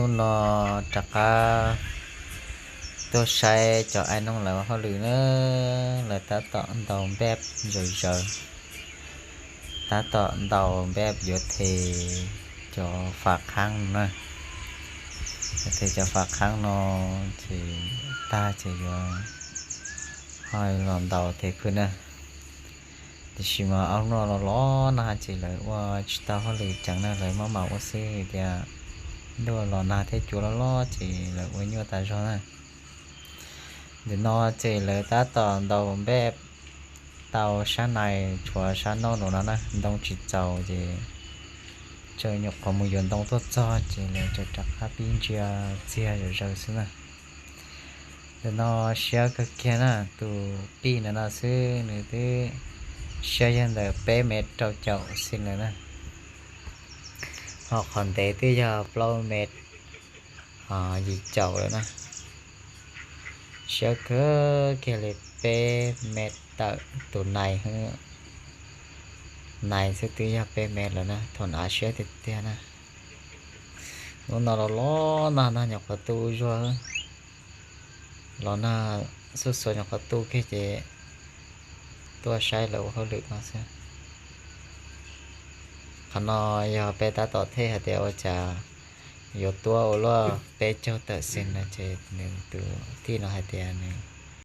Hnub no rov qab tuaj saib cov aib noob lawv ua hauj lwm na, lawv tab tom ntaus npej zaws zaws, tab tom ntaus npej yuav them cov fam qhaab no na. Yuav them cov fam qhaab no ces tag ces yuav ho los ntaus them phwj na. Tiam sis mas ob hnub no los los nag ces lawv ua tsis tau hauj lwm ceev na, lawv maj mam ua xwb tias ntuj los nag thiab cua loj loj ces lawv ua nyuaj tas zog na. Ntawm no ces lawv tab tom ntaus npej tau sab nais tshuav sab noj nraum no na, ntoo tsis txaus ces tseem nyuam qhuav mus yuav ntoo tuaj txog ces lawv tseem rov qab pib ntsia txiag zom zaws xwb na. Ntawm no siab kawg kiag na, tus pij ntawm no xwb nws twb siab yog ntawm peb mev rau caum xwb lawm na. Ho qhov ntev twb yog plaub mev yim caum lawm na. Siab kawg kiag li, peb mev tawm tus nais, nais xwb twb yog peb mev lawm na, thaum nav siab tiag tiag na. Hnub no los los nag, nag nyuam qhuav tu zuag, los nag xuj xuav nyuam qhuav tu kiag ces tuaj saib lawv ua hauj lwm no xwb. Qhov no yog peb tab tom thej hais tias ua cas yuav tuab ua luaj peb caug tawm xees no ces nws tus tij no hais tias nws